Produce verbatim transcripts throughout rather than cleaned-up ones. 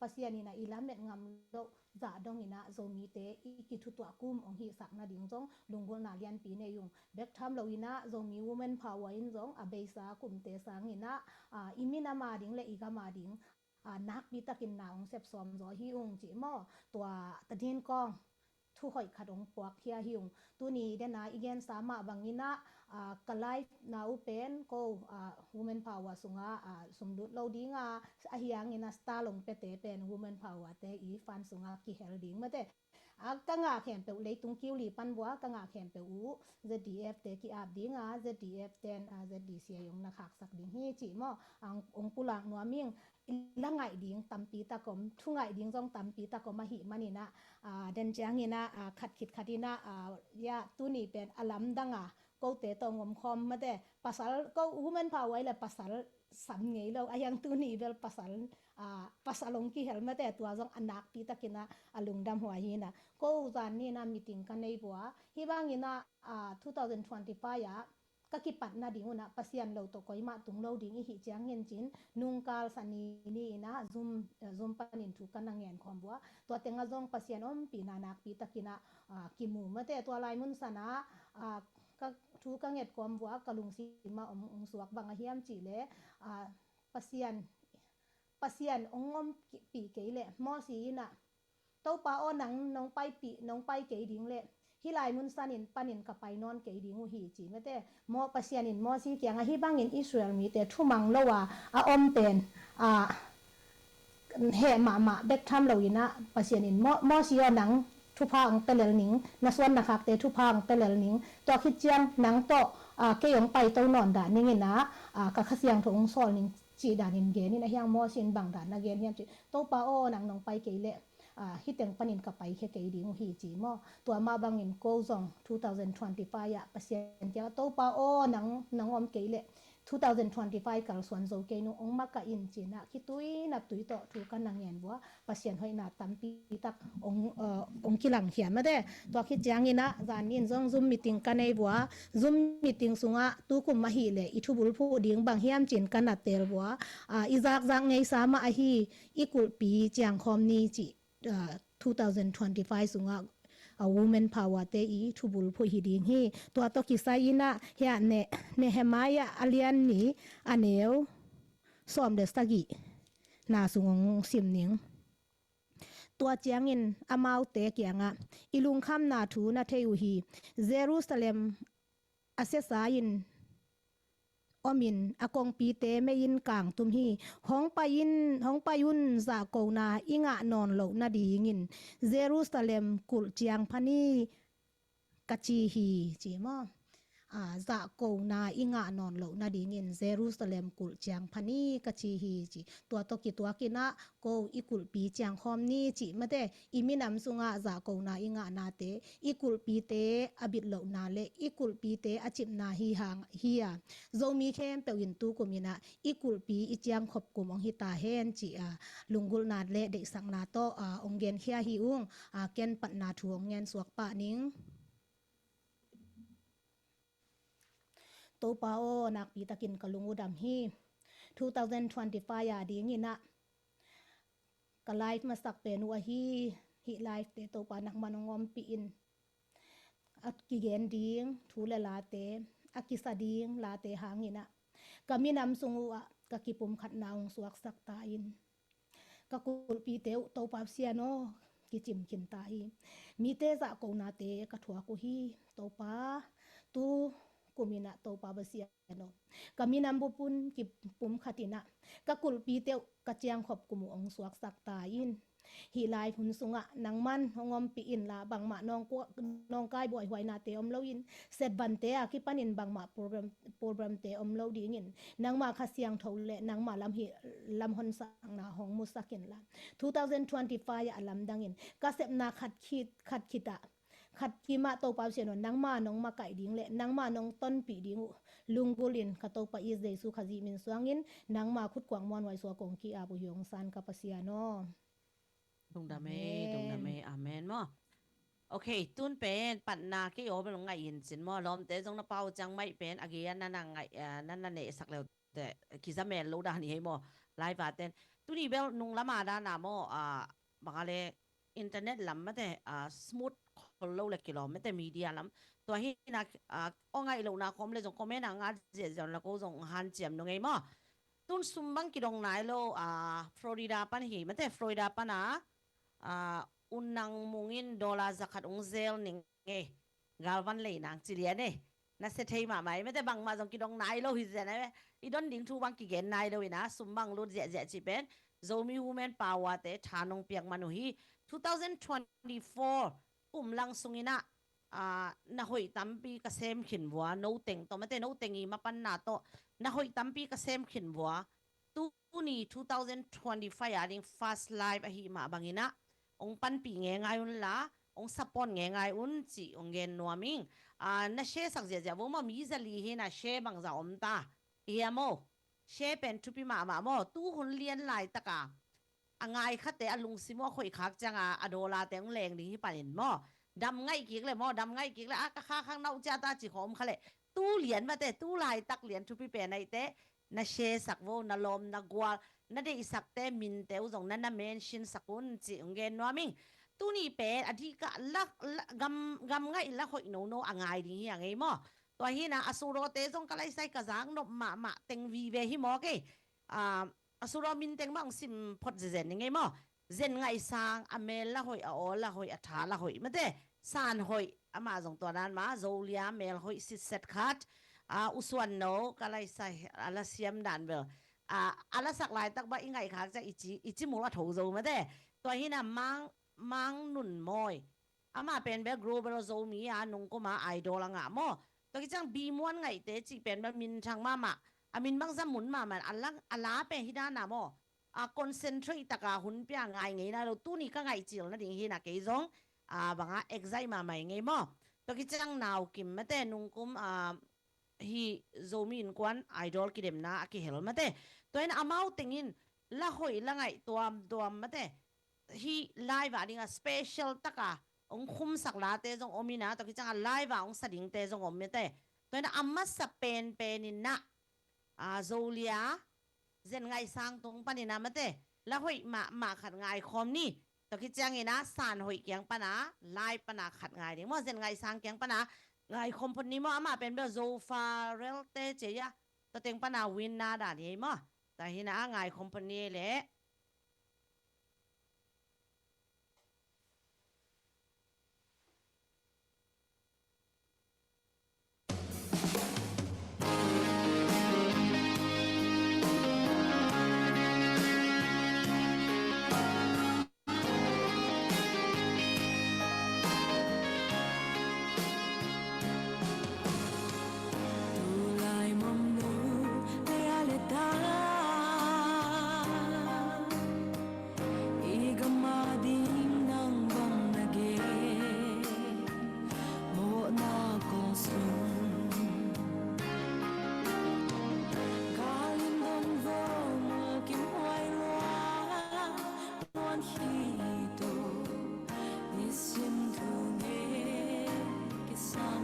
Pasian in ah i lamet ngam loh zah dongin ah Zomite i kithutuah kum hong hihsak nading zong lunggulhna lianpi nei ung. Bek tham loin ah Zomi Women Power in zong a beisa kumte sangin ah, ah, i minam a ding le i gam a ding, ah, nakpi takin na hong sep sawm zaw hi ung ci maw. Tua tadin kong thu hoih khat hong puak khia hi ung. Tuni dena i gensa mah bangin ah, ah, ka live na uh pen ko, ah, Women Power sunga, ah, sum lut lo dinga, ahi hangin ah star hong piate pen Women Power te i fund sunga kihel ding mate. Ah, ka ngah khempeuh leitung kiu li pan bua ka ngah khempeuh uh Z D F te ki-ap dinga, Z D F ten, ah, Z D C a hong na khaksak ding hi ci maw. Ang hong pulak nuam ing. I la ngaih ding tampi tak om, thu ngaih ding zong tampi tak om ahih manin ah, ah, den ciangin ah, ah, khat khit khat in ah, ah, ya, tuni pen a lamdang a, kote tawh hong om khawm mate, pasal, ko Women Power le pasal sam ngei lo, a hiang tuni bel pasal, ah, pasal hong kihel mate, tua zong a nakpi takin ah, a lungdam huai hi in ah, ko zan ni in ah meeting ka nei bua, hi bangin ah, ah, two thousand twenty-five ah, ka kipat nading un ah Pasian lo tawh koimah tung lo ding i hih ciangin cin nungkal sani ni in ah Zoom, eh, Zoom panin thu ka na ngen khawm bua. Tua tengah zong Pasian ompihna nakpi takin ah, ah, kimu mate tua lai mun san ah, ah, ka thu ka nget khawm bua ka lungsim ah om, ong suak bang a hiam cih leh, ah, Pasian, Pasian ong ompih kei leh Mosi in ah Topa aw, nang nong paipih, nong pai kei ding leh hih lai mun sanin panin ka pai nawn kei ding uh hi ci mate. Maw Pasian in Mosi kiangah hih bangin Israel mite thumang lo a, a om pen, ah, heh mahmah bek tham loin ah Pasian in Mo-, Mosi aw, nang thupha hong pia lel ning, na suan na khakte thupha hong pia lel ning, tua khit ciang nang tawh, ah, kei hong paito nawn dah ning in ah, ah, ka Kha Siangtho hong sawl ning cih danin gen in a hiang Mosi in bang dan na gen hiam cih, Topa aw, nang nong pai kei leh, ah, hih teng panin ka paikhia kei ding uh hi ci maw. Tua mah bangin ko zong two thousand twenty-five ah Pasian kiangah Topa aw, nang, nang om kei leh two thousand twenty-five kalsuan zo kei nung ong makaih in ci in ah khitui naptui tawh thu ka na ngen bua. Pasian hoihna tampi tak ong, ah, ong kilangkhia mate. Tua khit ciangin ah zan ni in zong Zoom meeting ka nei bua. Zoom meeting sungah tukum ahih leh i thubulphuh ding bang hiam ci in ka na teel bua. Ah, i zakzak ngeisa mah ahi i kulhpi ciangkhawm ni cih, ah, two thousand twenty-five sungah, ah, Women Power te i thubulphuh hi ding hi. Tua tawh kisai in ah hiah Ne-, Nehemiah a lian nih a neu sawm le sagihna sung ong sim ning. Tua ciangin amaute kiangah i lungkhamna thu na thei uh hi. Jerusalem a siasa in omin a kongpite mei in kangtum hi. Hong pai in, hong pai un, zahkona i ngah nawn loh nadingin Jerusalem kulh ciang pha ni ka ci hi ci maw. Ah, zahkona i ngah nawn loh nadingin Jerusalem kulh ciang pha ni ka ci hi ci. Tua tawh kituakin ah ko i kulhpi ciangkhawm ni cih mate, i minam sungah zahkona i ngahnate, i kulhpite a bitlohna le i kulhpite a cipna hi hang hi a, Zomi khempeuh in tukum in ah i kulhpi i ciangkhop kum ong hi ta hen ci a, lunggulhna le deihsakna tawh, ah, ong genkhia hi ung. Ah, ken patna thu ong ngen suak pah ning. Topa aw, nakpi takin ka lung uh dam hi. Two thousand twenty-five a dingin ah ka live masak pen uh ahi, hih live te Topa nangman ong ompih in. A kigen ding thu le late, a kisa ding late hangin ah ka minam sung uh ah ka kipumkhatna ong suaksak ta in. Ka kulhpite uh Topa Pasian aw, kicim khin ta hi. Mite zahkonate ka thuak uh hi. Topa, tu kum in ah Topa Pasian aw, ka minam bup un kipumkhat in ah ka kulhpite uh ka ciangkhop kum uh ong suaksak ta in. Hih lai hun sungah nangman hong ompih inla, bangmah nawngkua-, nawngkai buaihuainate om loin, setbante a kipanin bangmah problem, problemte om lo dingin, nangmah Kha Siangtho le nangmah lam hi, lam honsakna hong musak inla, two thousand twenty-five ah a lamdangin ka sepna khat khit, khat khitah, khat kimah Topa Pasian aw, nangmah nong makaih ding le nangmah nong tonpih ding uh lunggulhin ka Topa i Jesu Khazih min suangin nangmah khutkuang muanhuai sua kong ki-ap uh hi ung, Sang Kha Pasian aw. Lungdam ei, lungdam ei. Amen maw. Ok, tun pen patna kei aw bel ngaih in cin maw. Lawmte zong na pau ciang maih pen a gei a na na ngaih, ah, na na nehsak leute kizamel lo dan hi ei maw. Live a ten. tuni bel nung lama dana maw, ah, bang a le internet lam mate, ah, smooth khol lo le kilawm mate media lam. Tua hi na, ah, aw ngaih lohna khawm le zong comment a ngat ziahziah un la ko zong hanciam nung ei maw. Tun sum bang kidong nai lo, ah, Florida pan hi mate, Florida pana, ah, unang mungin dollar zakhat ung zel ning ei. Galvan lei nang ci lian ei. Na sia thei mahmah ei mate, bangmah zong kidong nai lo hi zen ei. I don ding thu bang kigen nai lo ina, sum bang lut ziahziah cih pen Zomi Women Power te tha nong piak man uh hi. Two thousand twenty-four kum lang sungina, ah, na hoih tampi ka sem khin vua, no teng tawh mate, no teng i mapanna tawh na hoih tampi ka sem khin vua. Tuni two thousand twenty-five a ding first live ahi mah bangina, ong panpih ngengai un la, ong support ngengai un cih ong gen nuam ing. Ah, na share sak ziahziah vo maw, mi zali hi na share bangza om ta. Hia maw? Share pen thupi mahmah maw? Tuhun lian laitaka a ngai khate a lungsim uh a khoih khak cianga a dollar te ong leng ding hi panin maw? Dam ngaih kik le maw? Dam ngaih kik le a ka kha khang nauh cia ta ci khawm kha le. Tu lian mate, tu laitak lian thupi pen aite, na share sak vo, na lawm, na gual, na deihsakte minte uh zong na na mention sak un cih ong gen nuam ing. Tuni pen a dihkah la, la, gam, gam ngaih la hoih nono a ngai ding hi a ngei maw? Tua hina a surawte zong ka laisai ka zak nop mahmah teng vive hi maw kei. Ah, a suraw min teng mah ong sim phot zezen ni ngei maw? Zen Ngaih Sang, a mel la hoih, a awl la hoih, a tha la hoih mate. San hoih, amah zong tua dan mah, Zolia mel hoih sitset khat. A, U Suan No, ka laisai, a la siam dan bel. A, a la sak laitak bah i ngaih khak ciang i ci, i ci mul a tho zo mate. Tua hina Mang, Mang Nun Mawi. Amah pen bel Global Zomi a nungkuma idol a ngah maw? Tua kiciang Bimuan Ngaihte cih pen bel minthang mahmah. A min bangza mun mahmah, a la, a la pen hi dana maw? A concentrate taka hun pia ngai ngei nai lo, tuni ka ngaih cil nading hi na kei zong. A banga excite mahmah i ngei maw? Tua kiciang Nau Kim mate nungkum, a, hi Zomi Innkuan idol kidemna a kihel mate. Tua in amau tengin la hoih la ngaih tuamtuam mate. Hi live a dinga special taka ong khumsak late zong om ina, tua kicianga live a ong sa dingte zong om mate. Tua ina a masa penpen ina, a, Zolia, Zen Ngaih Sang tung panina mate. La hoih mahmah khat ngai khawm ni. Tua kiciang ina San Hoih kiang pana, live pana khat ngai ding maw, Zen Ngaih Sang kiang pana ngai khawm phot ni maw, amah pen bel Zofa Relte cia. Tua teng pana win na dan hi maw. Tua hina a ngai khawm phot ni le. Tulai mom nu le a le ta. I gam a ding nang bang na gen, mawhna kong sung. Ka lim dong vo mul kim huai lua, muan hi to, nisim thu nge kisam.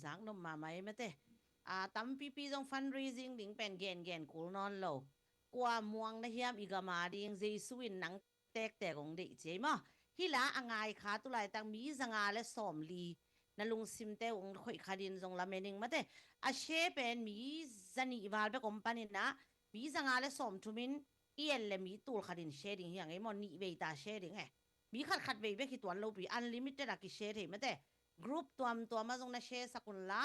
nak nop mahmah ei mate. A, tampipi zong fundraising ding pen gengen kul nawn lo. Kua muang na hiam i gam a ding, Jesu in nang tektek hong deih ci ei maw. Hi la a ngai kha tu laitak mi zanga le sawmli na lungsimte hong khoih kha ding zong lamen ing mate. A share pen mi zanih val bek om panin ah, mi zanga le sawmthum in i en le mi tul khat in share ding hi hang ei maw, nih vei ta share ding e. Mi khatkhat vei bek hi tuan lopi, unlimited a ki share thei mate. Group tuamtuam ah zong na share sak un la,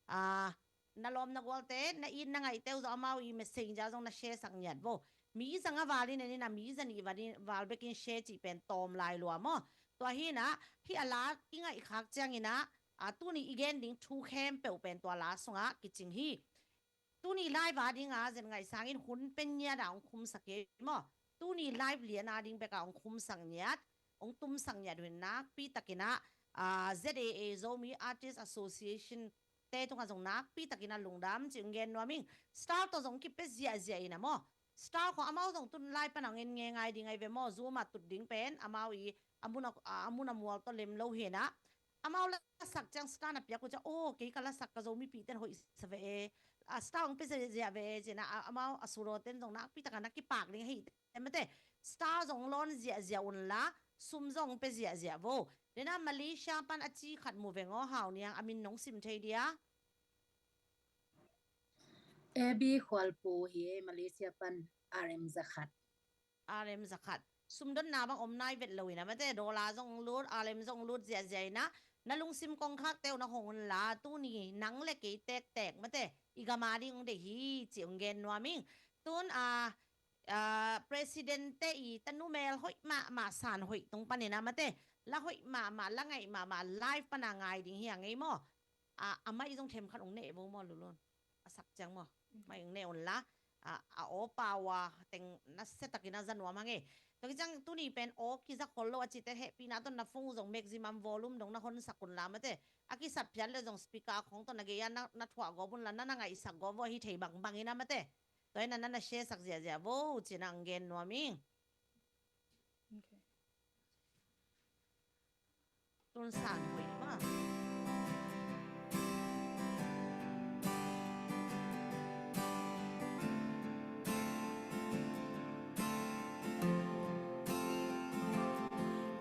a, na lawm na gualte, na it na ngaihte uh zong amau i messenger zong na share sak ngiat vo. Mi zanga val in en in a, mi zanih val in, val bekin share cih pen tawm lai lua maw. Tua hi in ah, hi a la i ngaih khak ciangin ah, a, tuni i gen ding thu khempeuh pen tua la sungah kicing hi. Tuni live a dinga zen ngaih sangin hun pen ngiat a hong khumsak hi maw. Tuni live lian a ding bek a hong khumsak ngiat, hong tumsak ngiat uh in nakpi takin ah, a, Z A A, Zomi Artist Association te tungah zong nakpi takin a lungdam cih hong gen nuam ing. Star tawh zong kipia ziahziah in a maw. Star khawng amau zong tun live pan a hong en ngeingai ding ahi ve maw. Zoom a tut ding pen amau i a mun a, a, a mun a mual tawh lem lo hi in ah, amau lasak ciang star na piak uh ciang, aw, kei ka lasak ka Zomipihte in hoih sa ve e, a, star hong pia ziahziah ve e ci in ah, a, amau a surote in zong nakpi takin na kipak ding ahi te mate. Star zong lawn ziahziah un la, sum zong pia ziahziah vo. Dena Malaysia pan a ci khat mu veng aw, Hau Niang, a min nong sim thei dia? A B Khualpu hi e, Malaysia pan R M zakhat. R M zakhat. Sumdonna bang om nai vet lo in a mate, dollar zong lut, R M zong lut ziahziah in a, na lungsim kongkhakte uh na hong un la, tuni nang le kei tektek mate, i gam a ding hong deih hi cih hong gen nuam ing. Tun a, a, president te i tanu mel hoih mahmah, san hoih tung panin a mate, la hoih mahmah, la ngaih mahmah, live pan a ngai ding hi hang ei maw. A, a mai zong themkhat hong neh vo maw, Lulun. A sak ciang maw. Mai hong neh un la. A, a aw pau a teng nasia takin a za nuam hang e. Tua ki ciang tuni pen aw kiza khol lo a cite hehpihna tawh na phone zong maximum volume dong na honsak un la mate. A kisap phiat le zong speaker khong tawh na gei a na, na thuah gawp un la, na, na ngaihsak gawp vo, ahi thei bangbang in a mate. Tua hi in a, na, na share sak ziahziah vo ci in a hong gen nuam ing. Okay. Tun san hoih mah.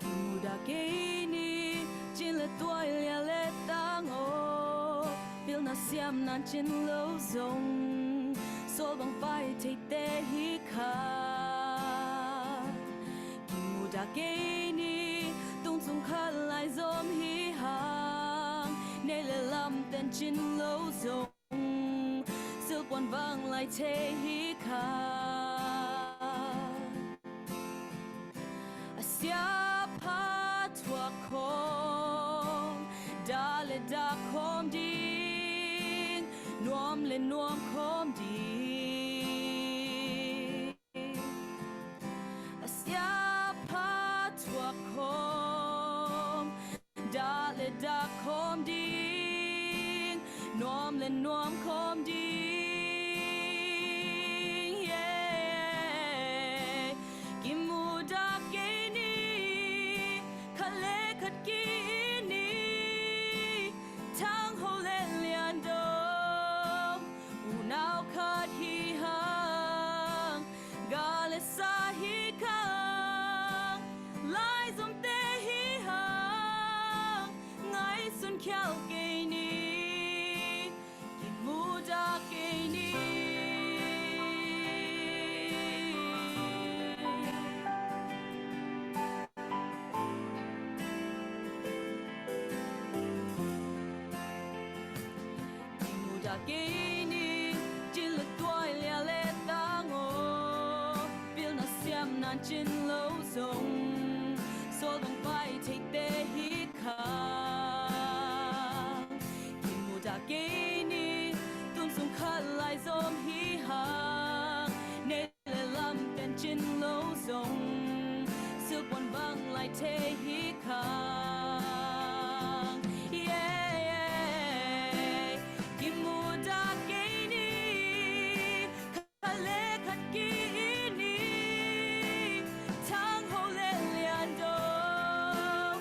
Kimudah kei ni, cin le tuai, lia le tang aw, pilna siamna cin lo zong, sual bang pai theite hi kha. Kimudah kei ni, tung cung khat lai zom hi hang, nei le lam ten cin lo zong, silpuan vang lai thei hi kha. A siapa thuak khawm, dah le dah khawm ding, nuam le nuam khawm ding. A siapa thuak khawm, dah le dah khawm ding, nuam le nuam khawm ding. Yeah. Kimudah kei ni, khat le khat ki-it ni, thang ho le lian dong, unau khat hi hang, ga le sa hi khang, lai zomte hi hang, ngaihsun khial kei ni, kimudah kei ni. Kimudah kei ni, cin le tuai, lia le tang aw, pilna siamna cin lo zong, sual bang pai theite hi kha. Kimudah kei ni, tun sung khat lai zom hi hang, nei le lam ten cin lo zong, silpuan bang lai thei hi khang. Yeah, yeah. Kimudah kei ni, khat le khat ki-it ni, thang ho le lian dong,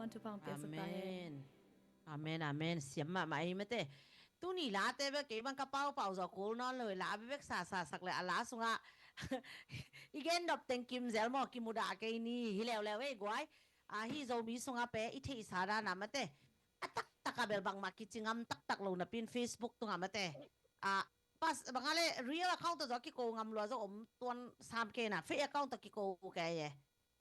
Amen. Amen, amen. Siam mahmah ei mate. Tuni late bek kei bang ka paupau zaw kul nawn lo la bebek sasasak le a la sungah i gen nop teng kim zel maw, kimudah kei ni hi leuleu ei guai. A hi Zomi sungah pe i theihsa dana mate a taktak a bel bangmah kici ngam taktak lo napin Facebook tungah mate a pas bangale real account tawh zaw kiko ngam lua zaw om tuan sam kei na fake account tawh kiko kei e.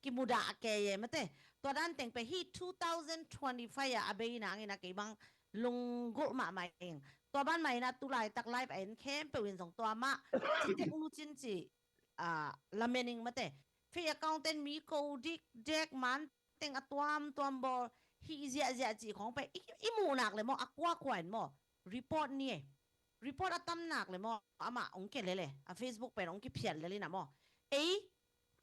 Kimudah kei e mate. Tua dan teng pe hi two thousand twenty-five ah a bei nangin a kei bang lunggulh mahmah ing. Tua ban mah in a tulaitak live a en khempeuh in zong tua mah ci tek nu cin ci lamen ing mate. Fake account ten mi ko dik dek man teng a tuamtuam bawl hih ziahziah cih khawng pe i muhnak le maw a kuakua in maw report ni e. Report a tamnak le maw amah ong ke lele a Facebook pen ong kiphiat lelina maw ei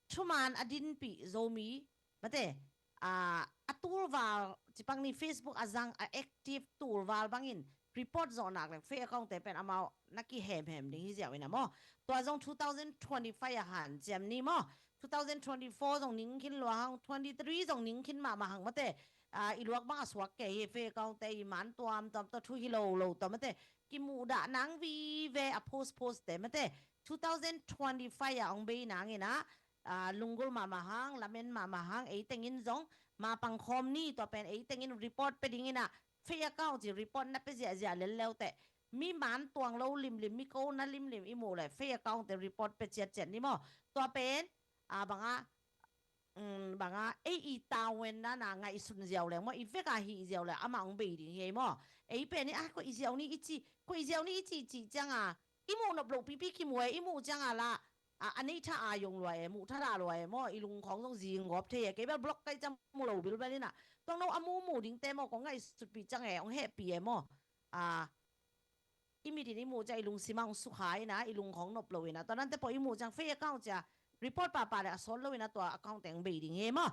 thuman a dinpih Zomi mate a tulval cipang ni Facebook a zang a active tulval bangin report zawhnak le fake account te pen amau na kihemhem ding hi ziau ina maw. Tua zong two thousand twenty-five a han ciam ni maw. Two thousand twenty-four zong ning khin lua hang, twenty-three zong ning khin mahmah hang mate. I luak bang a suak kei hi fake account te i man tuamtuam tawh thu hi lo lo tawh mate. Kimuhdah nang vive a post post te mate two thousand twenty-five a ong bei nangin a lunggulh mahmah hang, lamen mahmah hang, ei tengin zong ma pangkhawm ni tua pen ei tengin report pe dingin a fake account ci report na pe ziahziah lel leute. Mi man tuang lo limlim mi ko na limlim i muh le fake account te report pe ciatciat ni maw. Tua pen a banga banga ei i tawen na na ngaihsun ziau leng maw i vek a hih ziau le amah ong bei ding hi ei maw. Ei pen i a ko i ziau ni i ci ko i ziau ni i ci ci cianga i muh nop loh pipi kimu e i muh cianga la a nei tha a yong lua e muh tha la lua e maw i lungkhawng zong zing gawp thei e kei bel block kai ciang mu lo bilbel ina. Tuang no a mu mu ding te maw kong ngaihsutpih ciang e ong hehpih e maw. A i mit in i muh ciang i lungsim a ong sukha ina i lungkhawng nop lo ina tua nante pawh i muh ciang fake account cia report pahpah le a sawt lo ina tua account teng bei ding hi maw.